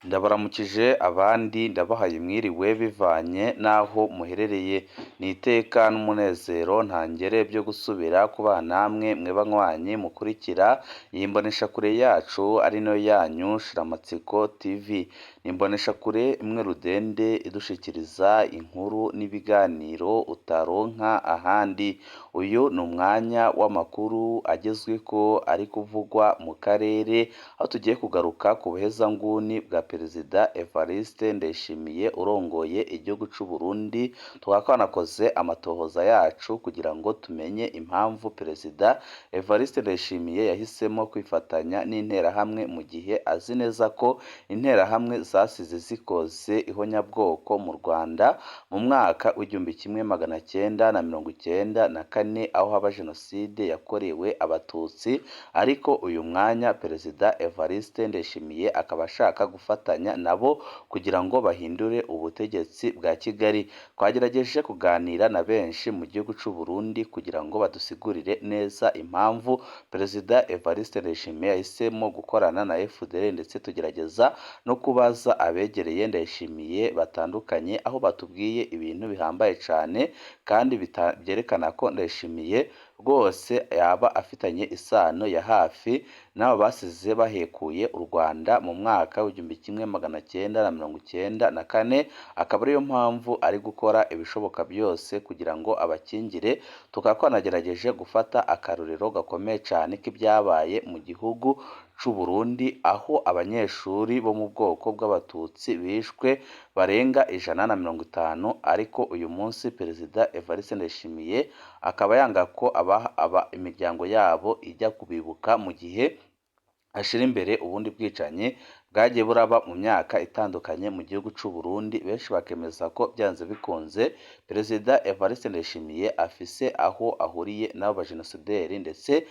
Ndabaramukije abandi ndabahaye mwiriwe bivanye n'aho muherereye, ni iteka n'umunezero ntangere byo gusubira kubana namwe mwe banywanyi mukurikira iyi mboneshakure yacu ari nayo yanyu Shiramatsiko TV, ni imboneshakure imwe rudende idushikiriza inkuru n'ibiganiro utaronka ahandi, uyu ni umwanya w'amakuru agezweko ari kuvugwa mu karere, aho tugiye kugaruka ku buhezanguni bwa Perezida Evariste Ndayishimiye urongoye igihugu c'u Burundi, tukaba twanakoze amatohoza yacu kugira ngo tumenye impamvu Perezida Evariste Ndayishimiye yahisemo kwifatanya n'Interahamwe mu gihe azi neza ko Interahamwe zasize zikoze ihonyabwoko mu Rwanda mu mwaka w'1994 aho haba Jenoside yakorewe Abatutsi, ariko uyu mwanya Perezida Evariste Ndayishimiye akaba ashaka gufatanya nabo kugira ngo bahindure ubutegetsi bwa Kigali. Twagerageje kuganira na benshi mu gihugu c'u Burundi kugira ngo badusigurire neza impamvu Perezida Evariste Ndayishimiye yahisemo gukorana na FDL, ndetse tugerageza no kubaza abegereye Ndayishimiye batandukanye, aho batubwiye ibintu bihambaye cane kandi byerekana ko Ndayishimiye rwose yaba afitanye isano ya hafi n'abo basize bahekuye u Rwanda mu mwaka w'1994, akaba ariyo mpamvu ari gukora ibishoboka byose kugira ngo abakingire. Tukaba twanagerageje gufata akarorero gakomeye cane k'ibyabaye mu gihugu c'u Burundi, aho abanyeshuri bo mu bwoko bw'Abatutsi bishwe barenga 150, ariko uyu munsi Perezida Evariste Ndayishimiye akaba yanga ko aba imiryango yabo ijya kubibuka mu gihe ashira imbere ubundi bwicanyi bwagiye buraba mu myaka itandukanye mu gihugu c'u Burundi. Benshi bakemeza ko byanze bikunze Perezida Evariste Ndayishimiye afise aho ahuriye n'abo bajenosideri, ndetse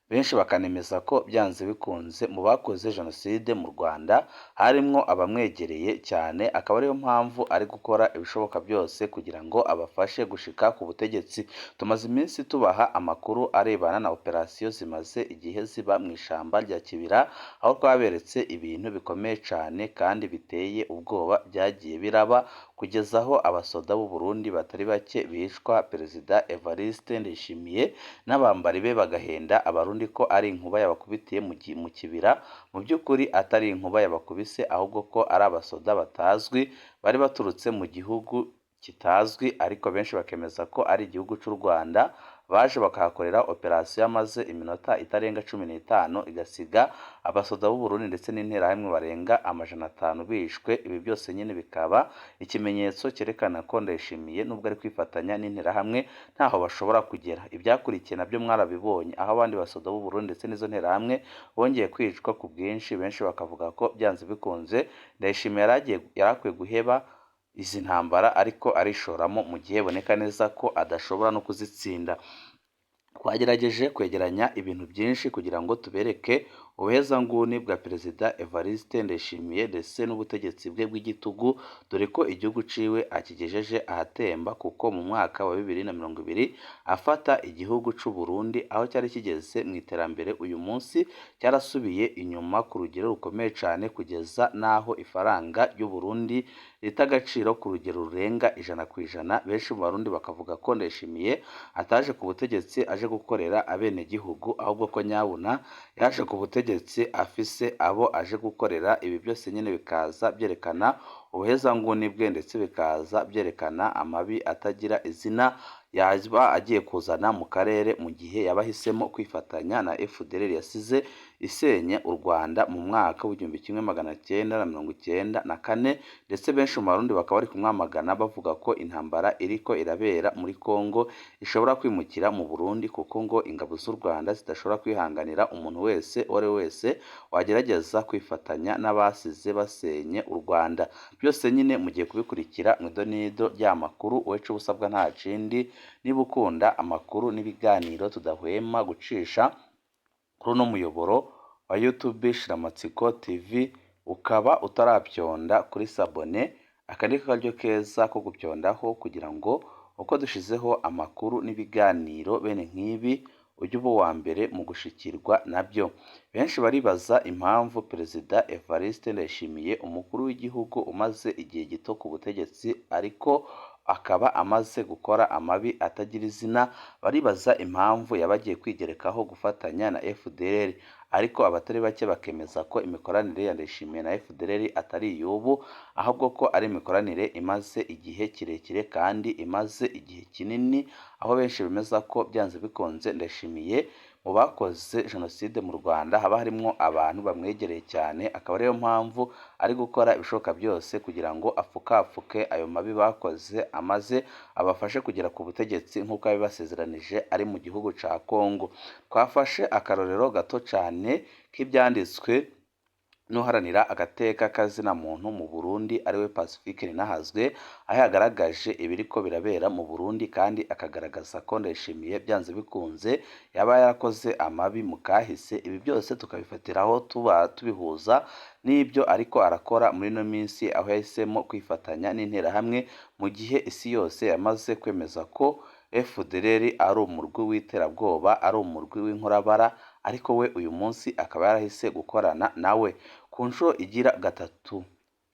benshi bakanemeza ko byanze bikunze mu bakoze jenoside mu Rwanda harimwo abamwegereye cyane, akaba ariyo mpamvu ari gukora ibishoboka byose kugira ngo abafashe gushika ku butegetsi. Tumaze iminsi tubaha amakuru arebana na operasiyo zimaze igihe ziba mu ishamba rya Kibira, aho twaberetse ibintu bikomeye cane kandi biteye ubwoba byagiye biraba kugeza aho abasoda b'u Burundi batari bake bicwa, Perezida Evariste Ndayishimiye n'abambari be bagahenda Abarundi ko ari inkuba yabakubitiye mu kibira, mu by'ukuri atari inkuba yabakubise ahubwo ko ari abasoda batazwi bari baturutse mu gihugu kitazwi, ariko benshi bakemeza ko ari igihugu c'u Rwanda, baje bakahakorera operasiyo yamaze iminota itarenga 15 igasiga abasoda b'u Burundi ndetse n'Interahamwe barenga 500 bishwe. Ibi byose nyine bikaba ikimenyetso cyerekana ko Ndayishimiye nubwo ari kwifatanya n'Interahamwe ntaho bashobora kugera. Ibyakurikiye nabyo mwarabibonye, aho abandi basoda b'u Burundi ndetse n'izo nterahamwe bongeye kwicwa ku bwinshi, benshi bakavuga ko byanze bikunze Ndayishimiye yari akwiye guheba izi ntambara ariko arishoramo mu gihe boneka neza ko adashobora no kuzitsinda. Twagerageje kwegeranya ibintu byinshi kugira ngo tubereke ubuhezanguni bwa Perezida Evariste Ndayishimiye ndetse n'ubutegetsi bwe bw'igitugu, dore ko igihugu ciwe akigejeje ahatemba, kuko mu mwaka wa 2020 afata igihugu c'u Burundi aho cyari kigeze mu iterambere, uyu munsi cyarasubiye inyuma ku rugero rukomeye cane, kugeza n'aho ifaranga ry'u Burundi rita agaciro ku rugero rurenga 100%. Benshi mu Barundi bakavuga ko Ndayishimiye ataje ku butegetsi aje gukorera abenegihugu, ahubwo ko nyabuna yaje ku butegetsi afise abo aje gukorera. Ibi byose nyine bikaza byerekana ubuhezanguni bwe, ndetse bikaza byerekana amabi atagira izina yaba agiye kuzana mu karere mu gihe yaba ahisemo kwifatanya na FDLR yasize isenye u Rwanda mu mwaka w'1994, ndetse benshi mu Barundi bakaba bari kumwamagana bavuga ko intambara iriko irabera muri Kongo ishobora kwimukira mu Burundi, kuko ngo ingabo z'u Rwanda zidashobora kwihanganira umuntu wese uwo ari we wese wagerageza kwifatanya n'abasize basenye u Rwanda. Byose nyine mugiye kubikurikira mu idonido ry'amakuru, wowe ico usabwa nta kindi, niba ukunda amakuru n'ibiganiro tudahwema gucisha kuri uno muyoboro wa YouTube Shiramatsiko TV, ukaba utarabyonda kuri sabone, aka ni karyo keza ko gupyondaho kugira ngo uko dushizeho amakuru n'ibiganiro bene nk'ibi ujye uba uwa mbere mu gushikirwa nabyo. Benshi baribaza impamvu Perezida Evariste Ndayishimiye, umukuru w'igihugu umaze igihe gito ku butegetsi ariko akaba amaze gukora amabi atagira izina, baribaza impamvu yaba agiye kwigerekaho gufatanya na FDLR, ariko abatari bake bakemeza ko imikoranire ya Ndayishimiye na FDLR atari iy'ubu, ahubwo ko ari imikoranire imaze igihe kirekire kandi imaze igihe kinini, aho benshi bemeza ko byanze bikunze Ndayishimiye mu bakoze jenoside mu Rwanda haba harimo abantu bamwegereye cyane, akaba ariyo mpamvu ari gukora ibishoboka byose kugira ngo apfukapfuke ayo mabi bakoze, amaze abafashe kugera ku butegetsi nk'uko yabibasezeranije ari mu gihugu cya Kongo. Twafashe akarorero gato cyane k'ibyanditswe n'uharanira agateka kazina muntu mu Burundi ariwe Pacifique Ninahazwe, aho yagaragaje ibiriko birabera mu Burundi kandi akagaragaza ko Ndayishimiye byanze bikunze yaba yarakoze amabi mu kahise. Ibi byose tukabifatiraho tuba tubihuza n'ibyo ariko arakora muri ino minsi, aho yahisemo kwifatanya n'Interahamwe mu gihe isi yose yamaze kwemeza ko FDLR ari umurwi w'iterabwoba, ari umurwi w'inkorabara, ariko we uyu munsi akaba yarahise gukorana nawe ku nshuro igira gatatu.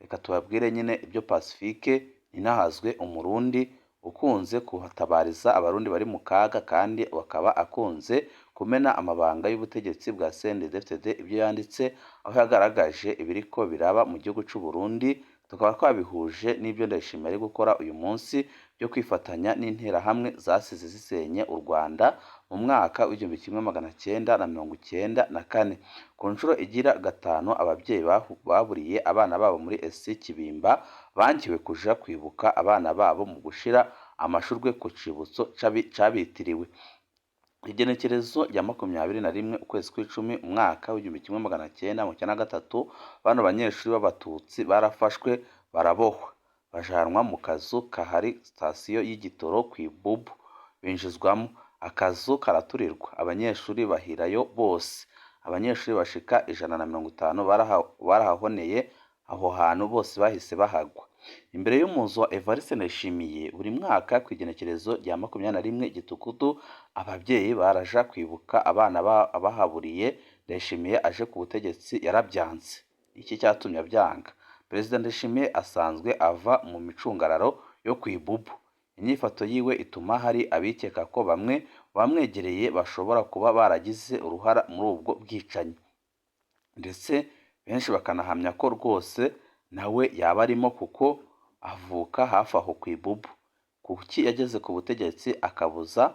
Reka tubabwire nyine ibyo Pacifique Ninahazwe, Umurundi ukunze kuhatabariza Abarundi bari mu kaga kandi akaba akunze kumena amabanga y'ubutegetsi bwa CNDD-FDD, ibyo yanditse aho yagaragaje ibiriko biraba mu gihugu cy'u Burundi, tukaba twabihuje n'ibyo Ndayishimiye ari gukora uyu munsi byo kwifatanya n'Interahamwe zasize zisenye u Rwanda mu mwaka w'1994. Ku nshuro igira gatanu, ababyeyi baburiye abana babo muri ES Kibimba bangiwe kuja kwibuka abana babo mu gushira amashurwe ku cibutso cabitiriwe. Igenekerezo rya 21 ukwezi kw'icumi umwaka w'1993, bano banyeshuri b'Abatutsi barafashwe barabohwa, bajanwa mu kazu kahari sitasiyo y'igitoro ku Ibubu, binjizwamo, akazu karaturirwa, abanyeshuri bahirayo bose. Abanyeshuri bashika 150 barahahoneye, aho hantu bose bahise bahagwa. Imbere y'umuzo wa Evariste Ndayishimiye, buri mwaka ku igenekerezo rya 21 Gitugutu, ababyeyi baraja kwibuka abana bahaburiye. Ndayishimiye aje ku butegetsi yarabyanze. Iki cyatumye abyanga? Perezida Ndayishimiye asanzwe ava mu micungararo yo ku Ibubu. Inyifato yiwe ituma hari abikeka ko bamwe bamwegereye bashobora kuba baragize uruhara muri ubwo bwicanyi, ndetse benshi bakanahamya ko rwose nawe yaba arimo kuko avuka hafi aho ku Ibubu. Kuki yageze ku butegetsi akabuza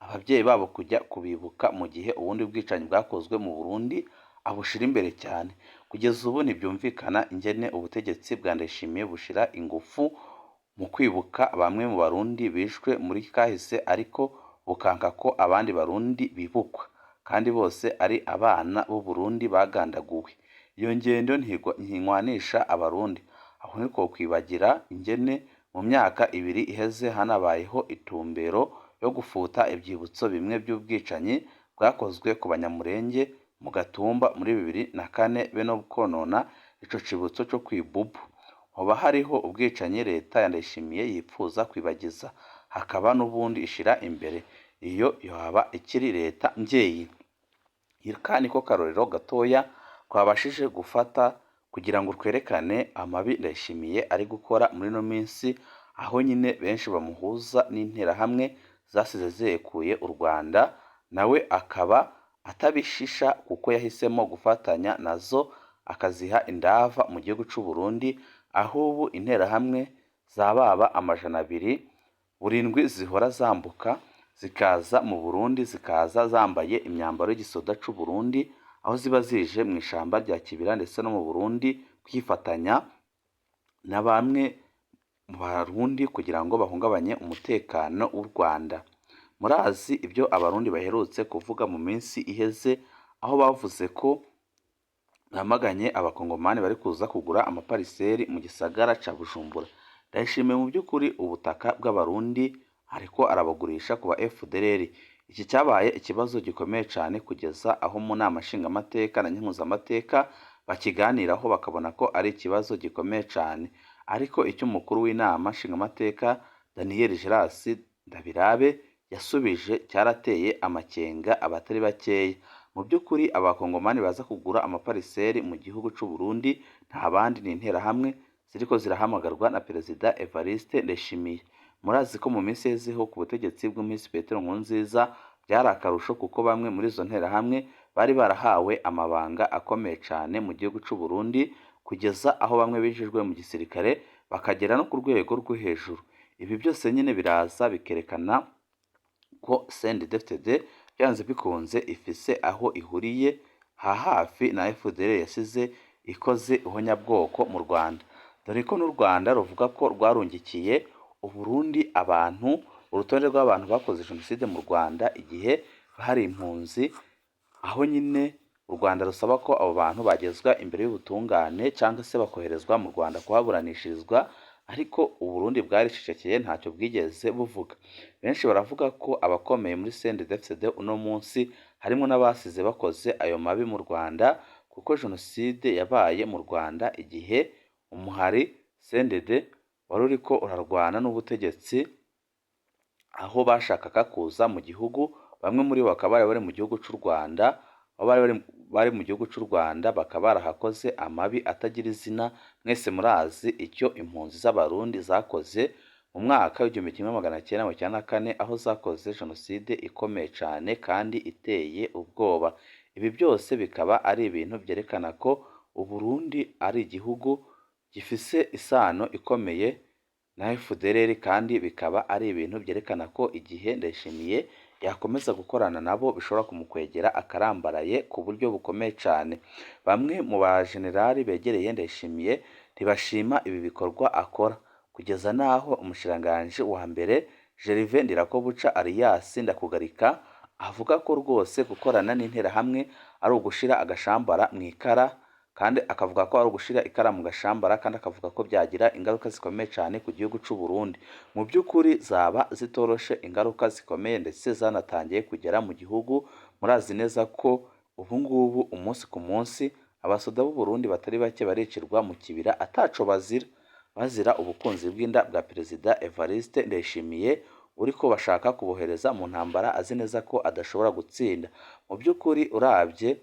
ababyeyi babo kujya kubibuka mu gihe ubundi bwicanyi bwakozwe mu Burundi abushira imbere cyane? Kugeza ubu ntibyumvikana ingene ubutegetsi bwa Ndayishimiye bushira ingufu mu kwibuka bamwe mu Barundi bishwe muri kahise, ariko bukanka ko abandi Barundi bibukwa, kandi bose ari abana b'u Burundi bagandaguwe. Iyo ngendo ntinywanisha Abarundi. Aho ntitwokwibagira ingene mu myaka ibiri iheze hanabayeho itumbero yo gufuta ivyibutso bimwe by'ubwicanyi bwakozwe ku Banyamurenge mu Gatumba muri 2004, be no konona ico cibutso co kw'ibubu. Hoba hariho ubwicanyi leta ya Ndayishimiye yipfuza kwibagiza, hakaba n'ubundi ishira imbere. Iyo yoba ikiri leta mvyeyi? Aka niko karorero gatoya twabashije gufata kugira ngo twerekane amabi Ndayishimiye ari gukora muri ino minsi, aho nyine benshi bamuhuza n'Interahamwe zasize zihekuye u Rwanda, nawe akaba atabishisha kuko yahisemo gufatanya nazo akaziha indava mu gihugu cy'u Burundi, aho ubu Interahamwe zababa 200 buri ndwi zihora zambuka zikaza mu Burundi, zikaza zambaye imyambaro y'igisoda cy'u Burundi, aho ziba zije mu ishamba rya Kibira ndetse no mu Burundi kwifatanya na bamwe mu Barundi kugira ngo bahungabanye umutekano w'u Rwanda. Murazi ibyo Abarundi baherutse kuvuga mu minsi iheze, aho bavuze ko bamaganye Abakongomani bari kuza kugura amapariseri mu gisagara ca Bujumbura. Ndayishimiye mu by'ukuri ubutaka bw'Abarundi ariko arabagurisha ku ba FDLR. Iki cyabaye ikibazo gikomeye cyane kugeza aho mu nama nshingamateka na nkenguzamateka bakiganiraho bakabona ko ari ikibazo gikomeye cyane. Ariko icyo umukuru w'inama nshingamateka Daniel Gerard Ndabirabe yasubije cyarateye amakenga abatari bakeya. Mu by'ukuri abakongomani baza kugura amapariseri mu gihugu c'u Burundi nta bandi ni interahamwe ziriko zirahamagarwa na Perezida Evariste Ndayishimiye. Murazi ko mu minsi iheze ho ku butegetsi bw'umuhisi Petero Nkurunziza byari akarusho kuko bamwe muri izo nterahamwe bari barahawe amabanga akomeye cane mu gihugu c'u Burundi kugeza aho bamwe binjijwe mu gisirikare bakagera no ku rwego rwo hejuru. Ibi byose nyine biraza bikerekana ko CNDD-FDD byanze bikunze ifise aho ihuriye ha hafi na FDLR yasize ikoze ihonyabwoko mu Rwanda. Dore ko n'u Rwanda ruvuga ko rwarungikiye Uburundi abantu, urutonde rw'abantu bakoze jenoside mu Rwanda igihe hari impunzi, aho nyine u Rwanda rusaba ko abo bantu bagezwa imbere y'ubutungane cyangwa se bakoherezwa mu Rwanda kuhaburanishirizwa, ariko Uburundi bwaricecekeye ntacyo bwigeze buvuga. Benshi baravuga ko abakomeye muri CNDD-FDD uno munsi harimo n'abasize bakoze ayo mabi mu Rwanda, kuko jenoside yabaye mu Rwanda igihe umuhari CNDD wari uriko urarwana n'ubutegetsi, aho bashakaga kuza mu gihugu, bamwe muri bo bakaba bari bari mu gihugu c'u Rwanda, aho bari mu gihugu c'u Rwanda bakaba barahakoze amabi atagira izina. Mwese murazi icyo impunzi z'Abarundi zakoze mu mwaka w'1994, aho zakoze jenoside ikomeye cane kandi iteye ubwoba. Ibi byose bikaba ari ibintu byerekana ko Uburundi ari igihugu gifise isano ikomeye na FDLR, kandi bikaba ari ibintu byerekana ko igihe Ndayishimiye yakomeza gukorana nabo bishobora kumukwegera akarambaraye ku buryo bukomeye cane. Bamwe mu bajenerali begereye Ndayishimiye ntibashima ibi bikorwa akora, kugeza n'aho umushikiranganji wa mbere Gervais Ndirakobuca alias Ndakugarika avuga ko rwose gukorana n'interahamwe ari ugushira agashambara mu ikara, kandi akavuga ko ari ugushira ikara mu gashambara, kandi akavuga ko byagira ingaruka zikomeye cyane ku gihugu c'u Burundi. Mu by'ukuri zaba zitoroshe ingaruka zikomeye ndetse zanatangiye kugera mu gihugu. Murazi neza ko ubu ngubu umunsi ku munsi abasoda b'u Burundi batari bake baricirwa mu kibira ataco bazira, bazira ubukunzi bw'inda bwa Perezida Evariste Ndayishimiye uriko bashaka kubohereza mu ntambara azi neza ko adashobora gutsinda. Mu by'ukuri uravye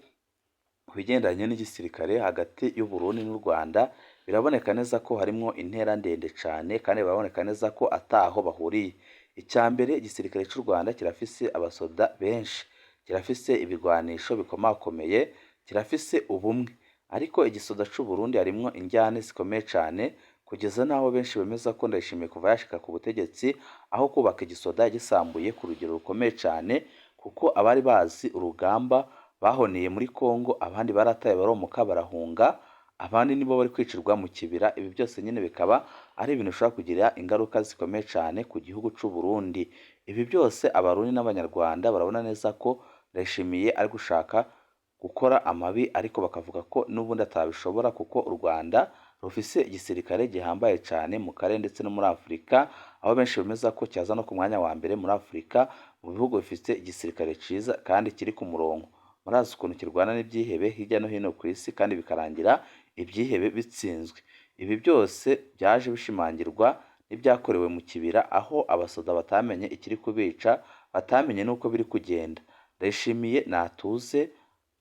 ku bigendanye n'igisirikare hagati y'u Burundi n'u Rwanda, biraboneka neza ko harimwo intera ndende cane, kandi biraboneka neza ko ataho bahuriye. Icya mbere, igisirikare c'u Rwanda kirafise abasoda benshi, kirafise ibigwanisho bikomakomeye, kirafise ubumwe, ariko igisoda c'u Burundi harimwo indyane zikomeye cane, kugeza n'aho benshi bemeza ko Ndayishimiye kuva yashika ku butegetsi aho kubaka igisoda yagisambuye ku rugero rukomeye cane, kuko abari bazi urugamba bahoneye muri Kongo, abandi barataye baromoka barahunga, abandi nibo bari kwicirwa mu kibira. Ibi byose nyine bikaba ari ibintu bishobora kugira ingaruka zikomeye cane ku gihugu c'u Burundi. Ibi byose Abarundi n'Abanyarwanda barabona neza ko Ndayishimiye ari gushaka gukora amabi, ariko bakavuga ko n'ubundi atabishobora kuko u Rwanda rufise igisirikare gihambaye cane mu karere ndetse no muri Afurika, aho benshi bemeza ko cyaza no ku mwanya wa mbere muri Afurika mu bihugu bifite igisirikare ciza kandi kiri ku murongo. Murazi ukuntu kirwana n'ibyihebe hirya no hino ku isi, kandi bikarangira ibyihebe bitsinzwe. Ibi byose byaje bishimangirwa n'ibyakorewe mu kibira, aho abasoda batamenye ikiri kubica, batamenye n'uko biri kugenda. Ndayishimiye natuze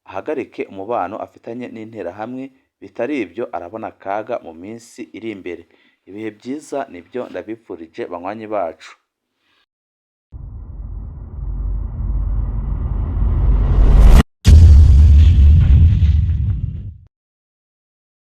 ahagarike umubano afitanye n'interahamwe, bitari ibyo arabona akaga mu minsi iri imbere. Ibihe byiza nibyo ndabifurije banywanyi bacu.